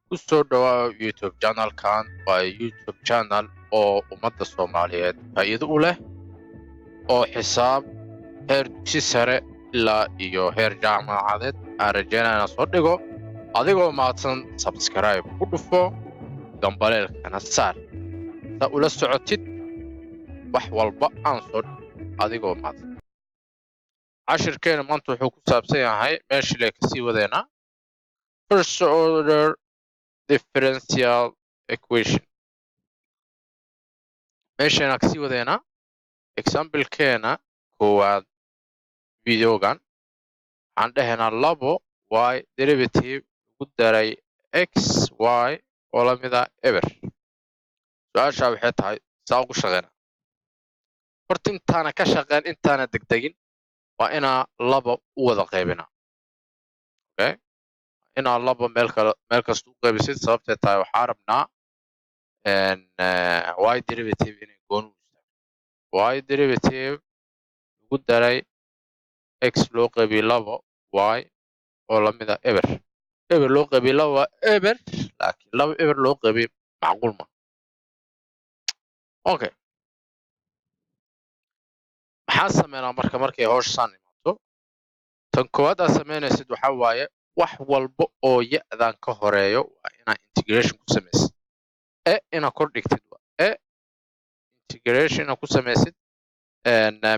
Ku soo dhawaa YouTube channelkan. Waa YouTube channel oo ummadda Soomaaliyeed faa'iido u leh, oo xisaab heer dugsi sare ilaa iyo heer jaamacadeed aan rajeynaya inaan soo dhigo. Adigoo mahadsan, subscribe ku dhufo, gambaleelkana saar saa ula socotid wax walba aan soo dhigo. Adigoo mahadsan, cashirkeena maanta wuxuu ku saabsan yahay meeshii le kasii wadeynaa, first order differential equation. Meeshayna kasii wadeynaa example-keena koowaad. Videogan waxaan dhehaynaa labo y derivative lagu daray x y oo la mid ah eber. Su-aashaa waxay tahay, saa ugu shaqeynaa? Horta intaana ka shaqeyn, intaana degdegin, waa inaa laba u wada qaybinaa. Okay, inaa laba meel kale, meel kasta u qaybisid. Sababtay tahay, waxaa rabnaa y derivative inay gooni u istaagto. Y derivative lagu daray x loo qaybiyo labo y oo la mid ah eber. Eber loo qaybiyo laba waa eber, laakiin laba eber loo qaybiyo macquul ma. Okay, maxaa sameynaa marka markay hawsha saan imaato? Tan koowaad aad sameynaysid waxaa waaye, wax walba oo ya-dan ka horeeyo waa inaa integration ku samaysid, e inaa kor dhigtid, waa e integration inaa ku samaysid.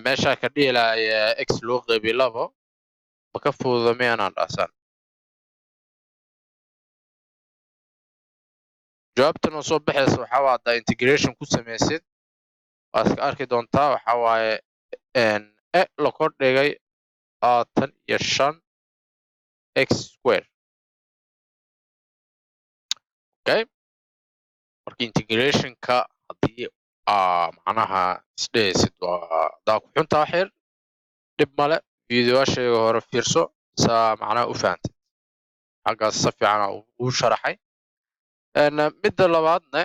Meeshaa ka dhihi lahay x loo qaybiyo labo ma ka fududa miyaanaan dhaasaan? Jawaabtan oo soo baxaysa waxaa waa, haddaa integration ku samaysid, waa iska arki doontaa, waxaa waaye e la kor dhigay 25 x square. Okay, marka integrationka haddii aa macnaha isdhehaysid waa haddaa ku xuntaa wax yar, dhib male. Videoyaashayga hore fiirso saa macnaha u fahantid, xaggaas si fiican aa ugu sharaxay. Midda labaadne,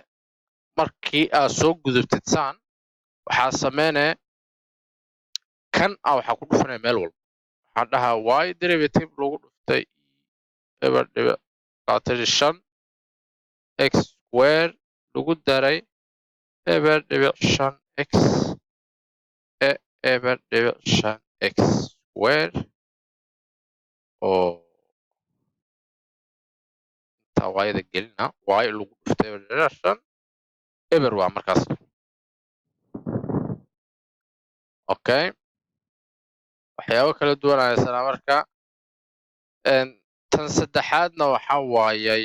markii aad soo gudubtid saan, waxaa sameynaya kan a waxaa ku dhufanaya meel walba. Waxaan dhahaa y derivative lagu dhuftay 0.25 x square lagu daray 0.5 x e 0.5 x square, oo intaa y-da gelina, y lagu dhuftay 0.5, eber waa markaas. Okay, waxyaabo kala duwan haysanaa. Marka tan saddexaadna waxaa waayay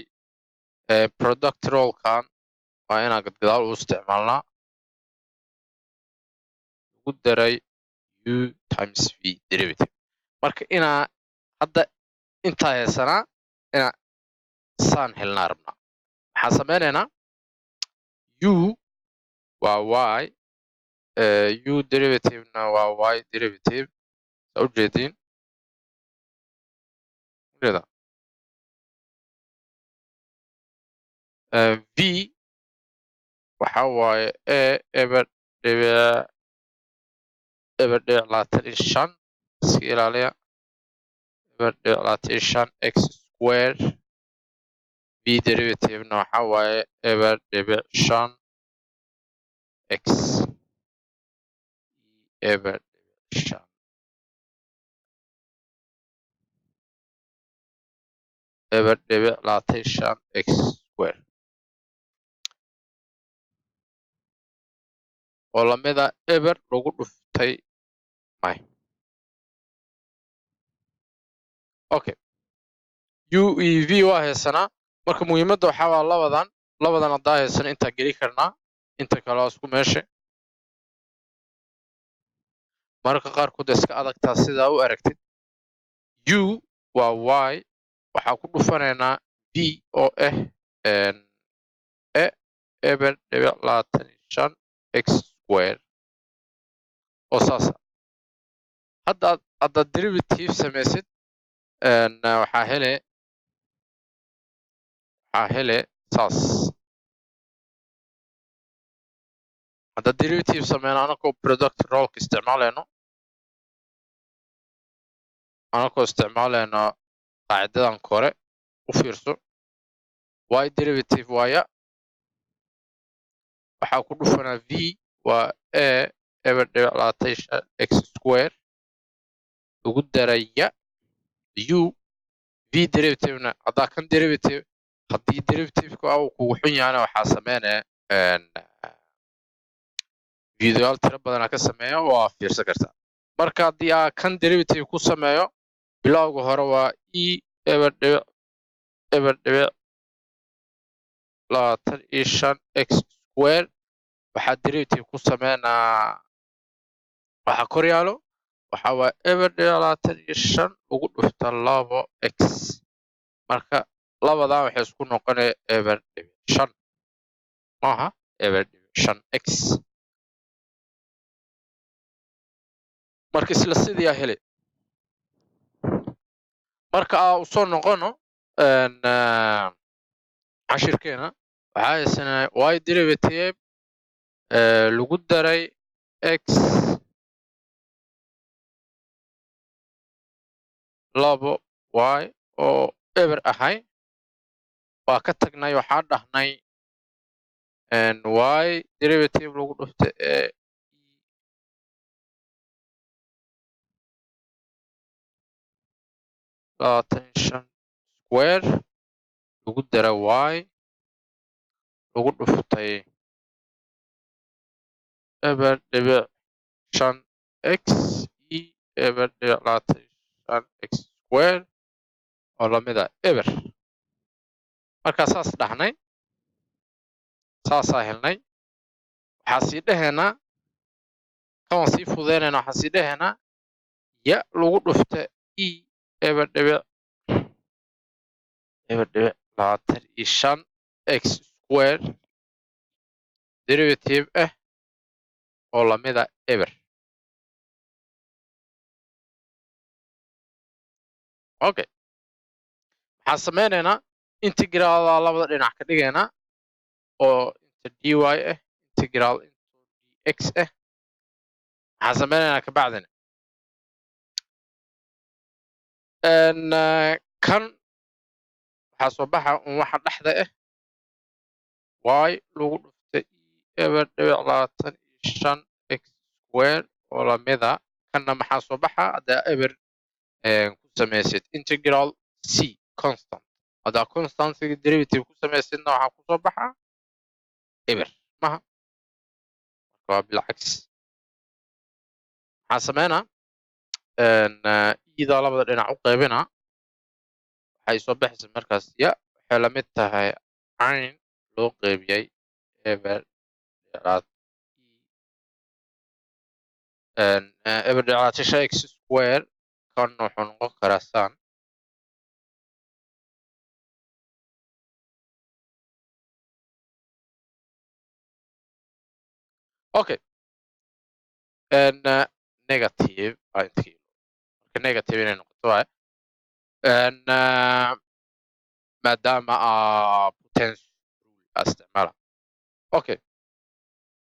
product rule-kan waa inaan gadgadaal u isticmaalnaa, lagu daray u times v derivative. Marka inaa hadda intaa haysanaa, inaa saan helnaa rabnaa. Waxaan sameynaynaa, u waa y, u derivative-na waa y derivative, saa ujeediin, ujeeda. V waxa waaye e 0.0.25, iska ilaaliya, 0.25 x square. V derivative-na waxa waaye 0.5 x, 0.5, 0.25 x square oo lamida eber lagu dhuftay my. Okay, u e v waa haysanaa. Marka muhiimadda waxaa waa labadan. Labadan haddaa haysana, intaa geli karnaa, inta kale waa isku meesha. Mararka qaarkood iska adagtaa sidaa u aragtid. U waa y, waxaa ku dhufanaynaa v oo ah e 0.25 x square oo saasa. Hadda haddaad derivative samaysid, waxaa hele saas. Haddaad derivative sameyno anakoo product rule-ka isticmaalayno, anakoo isticmaalayno qaacidadan kore, u fiirso. Y derivative waaya. Waxaa ku dhufanaa v, waa a 0.25 x square, ugu daraya u. V derivative-na haddaa kan derivative, haddii derivative-ka uu kugu xun yahana, waxaa sameynaya videoyaal tiro badanaa ka sameeya, waa fiirsan kartaa. Marka haddii aa kan derivative ku sameeyo, bilowga hore waa e 0.025 x square. Waxaa derivative ku sameynaa waxaa kor yaalo, waxaa waa 0.25 ugu dhufta labo x. Marka labadan waxay isku noqonaya 0.5, maaha 0.5 x. Marka isla sidii aa heli. Marka aa usoo noqono cashirkeena, waxaa haysanaa y derivative lagu daray x labo y oo eber ahay. Waa ka tagnay, waxaa dhahnay y derivative lagu dhuftay e 25 square lagu daray y lagu dhuftay 0.5 x e 0.25 x square oo lamid ah eber. Markaa saas dhahnay, saasaa helnay. Waxaa sii dhehaynaa kan waan sii fududeynayna. Waxaa sii dhehaynaa ya lagu dhufta e 0.25 x square derivative ah oo lamid ah eber. Okay, waxaan sameynaynaa integraalaa labada dhinac ka dhigaynaa oo inta dy ah, integral into dx ah. Waxaan sameynaynaa kabacdina kan waxaa soo baxa un waxa dhexda ah, y lagu dhuftay e 0.25 x square oo lamida. Kanna maxaa soo baxa haddaa eber ku samaysid? Integral c constant. Haddaa constantiga derivative ku samaysidna, waxaa kusoo baxa eber, maha? Marka waa bilcaks. Maxaa sameynaa? Idaa labada dhinac u qaybina. Waxay soo baxaysa markaas ya waxay la mid tahay cayn loo qeybiyey eber dhinac 0.25 x square. Kan wuxuu noqon karaa san. Okay, negative aa inta ka ilo. Marka negative inay noqoto waaye, maadaama aa potence rule aa isticmaala. Okay,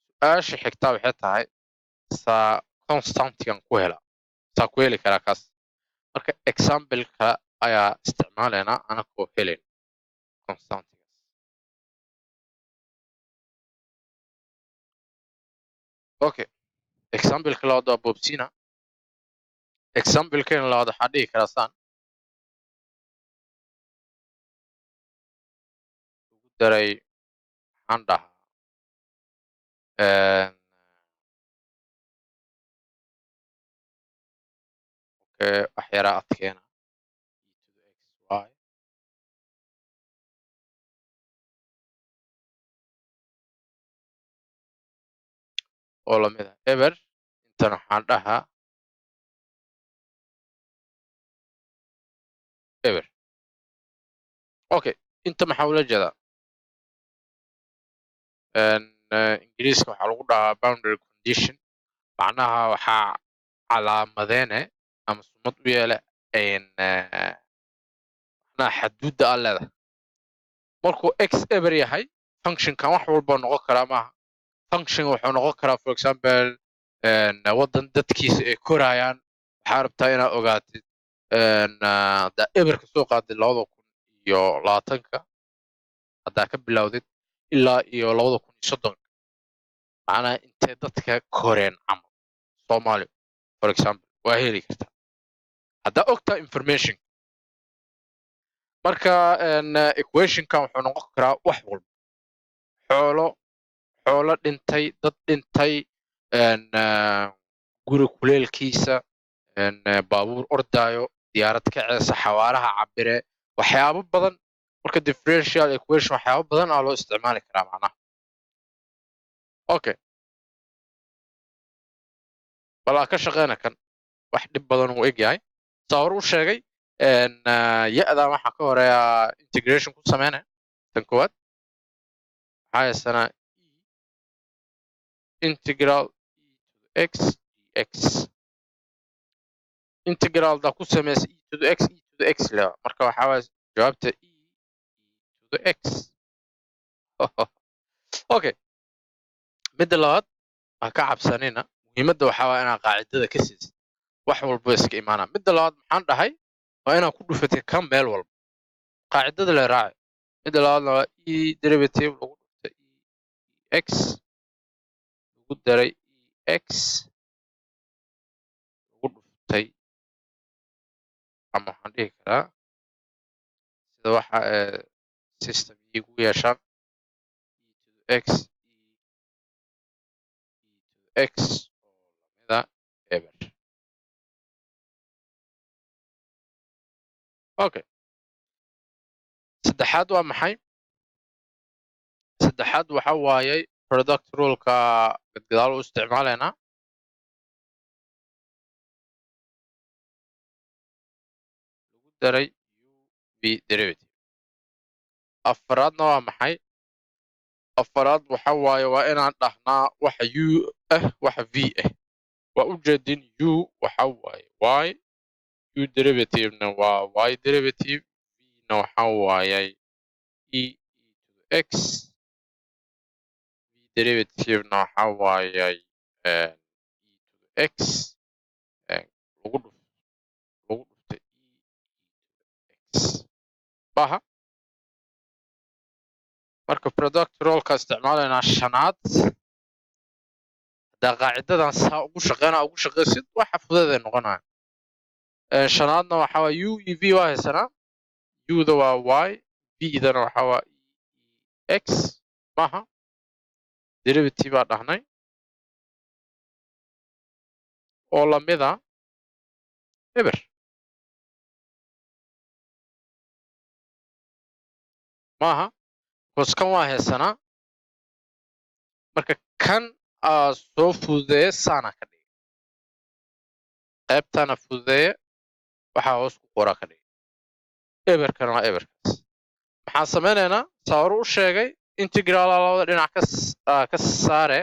su-aasha xigtaa waxay tahay saa constantigan ku hela, saa ku heli karaa kaas. Marka example-ka ayaa isticmaalaynaa anakoo helayn constantigaas. Okay, example-ka labaad waa bobsina. Example-kan labaad waxaa dhihi karaa saan ugu daray, maxaan dhahaa, okay, wax yaraa adkeena, e to the x y oo lamid ah eber. Intan waxaan dhahaa eber. Okay, inta maxaa ula jeedaa? Ingiriiska waxaa lagu dhahaa boundary condition. Macnaha waxaa calaamadeene ama sumad u yeele macnaha xaduudda aa leedahay. Markuu x eber yahay, functionkan wax walba noqon karaa, maaha? Function wuxuu noqon karaa, for example, waddan dadkiisa ay korayaan. Waxaa rabtaa inaad ogaatid haddaa eberka soo qaadid 2020-ka. Haddaa ka bilowdid ilaa iyo 2030-ka, macnaha intee dadka koreen camal Soomaali, for example, waa heli kartaa haddaa ogtahay information. Marka equationkan wuxuu noqon karaa wax walba: xoolo, xoolo dhintay, dad dhintay, guri kuleelkiisa, baabuur ordaayo, diyaarad kaceysa, xawaaraha cabire, waxyaabo badan. Marka differential equation waxyaabo badan aa loo isticmaali karaa macnaha. Okay, bal aa ka shaqeyna kan. Wax dhib badan uu eg yahay. Saa hore u sheegay, ya-dan waxaa ka horeeya integration ku sameynaya. Tan koowaad waxaa haysanaa e integral e to the x dx. Integral da ku sameysa e to the x, e to the x lewa. Marka waxaa waaye jawaabta e to the x. Okay, midda labaad ha ka cabsanina. Muhiimadda waxaa waa inaad qaacidada ka siisid, wax walba iska imaanaa. Midda labaad maxaan dhahay? Waa inaad ku dhufatay kan meel walba, qaacidada la raaci. Midda labaadna waa e derivative lagu dhuftay e x lagu daray e x lagu dhuftay, ama waxaan dhihi karaa sida waxa system igu yeeshaan, e to the x e to the x oo lamida eber. Okay, saddexaad waa maxay? Saddexaad waxa waayey product ruleka gadgadaal u isticmaalaynaa, lagu daray u v derivative. Afaraadna waa maxay? Afaraad waxa waaye waa inaan dhahnaa waxa u ah, waxa v ah. Waa u jeedin, u waxa waaye y, u derivative-na waa y derivative, v-na waxa waayay e e to the x, v derivative-na waxa waayay e to the x lagu dhuftay e e to the x baha. Marka product ruleka isticmaalaynaa. Shanaad, haddaa qaacidadan saa ugu shaqeynaa, ugu shaqeysid, waxa fudeed ay noqonaya. Shanaadna waxa waa u e v waa haysanaa. U-da waa y, v-dana waxa waa e x maaha, derivative baa dhahnay oo lamida eber maaha, because kan waa haysanaa. Marka kan aa soo fududeeye, saana ka dhigay, qaybtana fududeeye, waxaa hoos ku qoraa ka dhigay. Eberkana waa eberkaas. Maxaan sameynaynaa? Saa hore u sheegay, integral labada dhinac ka saare.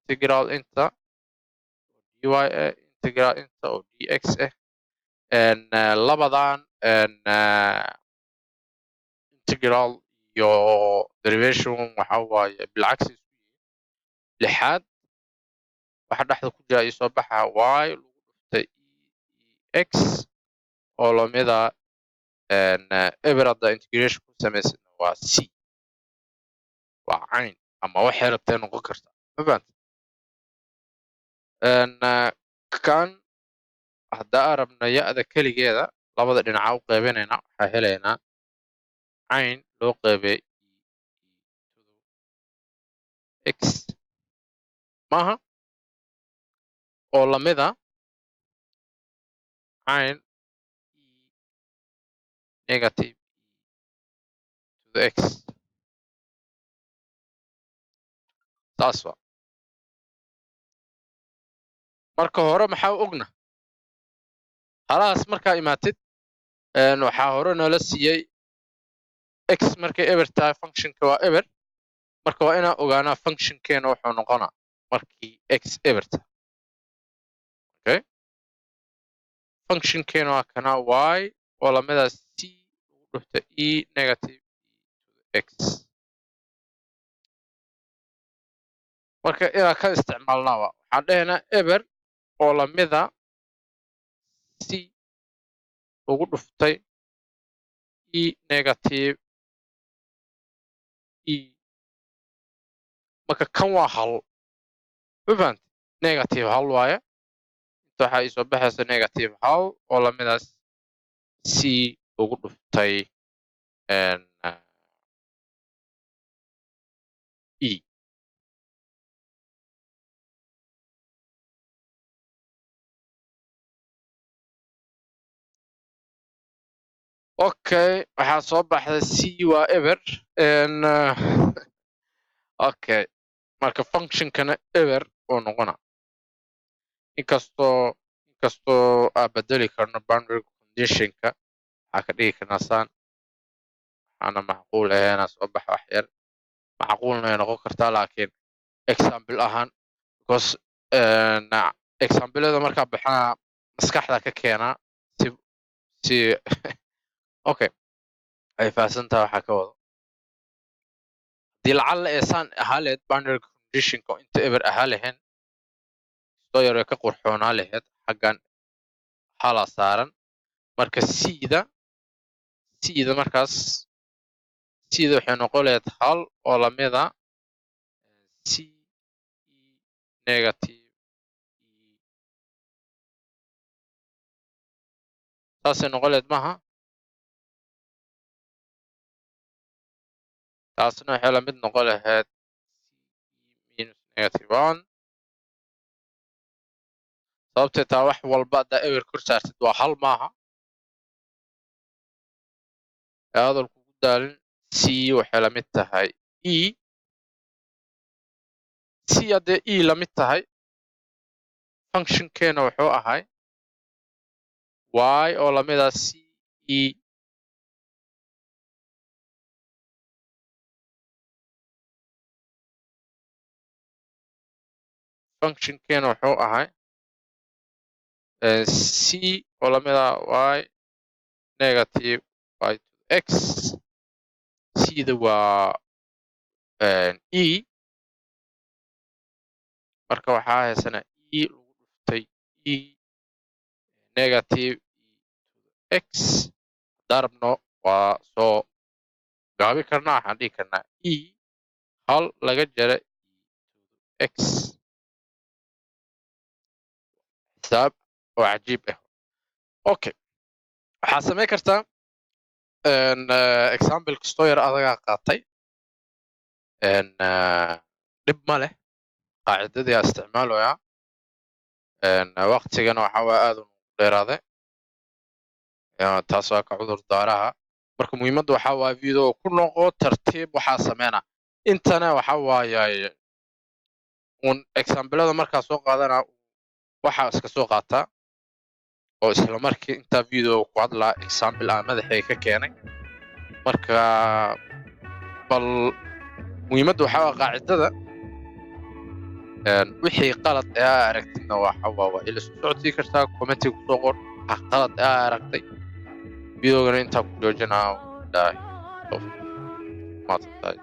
Integral inta oo dy ah, integral inta oo dx ah, labadan integral iyo derivation waxa waaye bilcagsi isku yihiin. Lixaad, waxa dhexda ku jira ii soo baxa: y lagu dhuftay e x oo lamida eber. Hadda integration ku samaysidna waa c, waa cayn ama waxay rabtay noqon kartaa. Ma fahanta? Kan haddaa rabna ya-da keligeeda, labada dhinaca u qaybinaynaa. Waxaa helaynaa cayn loo qaybay e to the x maaha, oo lamida cayn e negative e to the x. Saas waa. Marka hore maxaa u ogna halahaas? Markaa imaatid, waxaa hore noola siiyey x markay eber tahay functionka waa eber. Marka waa inaan ogaanaa functionkeena wuxuu noqonaa markii x eber tahay. Okay, functionkeena waa kana: y oo lamida c lagu dhufta e negative e to the x. Marka inaan ka isticmaalnaa waa waxaan dhehaynaa eber oo lamida c lagu dhuftay e negative E. Marka kan waa hal, ma fahamtay? Negative hal waaye. Inta waxaa ii soo baxaysa negative hal oo lamidaas c ugu dhuftay e. Okay, waxaa soo baxday c waa eber. Okay, marka functionkana eber oo noqona, inkastoo aan bedeli karno boundary conditionka. Waxaa ka dhigi karnaa saan, waxaana macquul ah inaa soo baxa wax yar, macquulna way noqon kartaa, laakiin example ahaan, because exampleda markaa baxana maskaxda ka keenaa si okay ay fahamsan tahay waxaa ka wado. Haddii lacalla ee saan ahaa lahayd boundary conditionka oo inta eber ahaa lahayn, soo yar way ka qurxoonaa lahayd. Xaggan halaa saaran. Marka c-da markaas c-da waxay noqon lahayd hal oo lamida c e negative e, saasay noqon lahayd maaha? Taasna waxay lamid noqon lahayd c e minus negative one. Sababtee taa wax walba haddaa eber kor saartid waa hal maaha? Ee hadal kugu daalin, c waxay lamid tahay e. C haddee e lamid tahay, functionkeena wuxuu ahay y oo lamid ah c e functionkeena wuxuu ahay c oo lamid ah y negative y to x. C-da waa e. Marka waxaa haysanaa e lagu dhuftay e negative e to x. Haddaan rabno waa soo gaabi karnaa, waxaan dhihi karnaa e hal laga jara e to x. Xisaab oo cajiib ah. Okay, waxaa samayn kartaa example kastoo yar adagaa qaatay. Dhib ma leh, qaacidadii aa isticmaalayaa. Waqtigana waxaa waa aad u dheeraaday, taas waa ka cudur daaraha. Marka muhiimadda waxaa waaye video ku noqo tartiib. Waxaa sameyna intana waxaa waaye un examplada markaa soo qaadana, waxaa iska soo qaataa oo isla markii intaa video ku hadlaa example aan madaxayga ka keenay. Marka bal muhiimadda waxaa waa qaacidada. Wixii qalad ee aa aragtidna waxa waa ila soo socodsii kartaa, commentiga kusoo qor waxa qalad ee aa aragtay. Videogana intaa ku joojinaa. Ilaahi tawfiiq, mahadsantahay.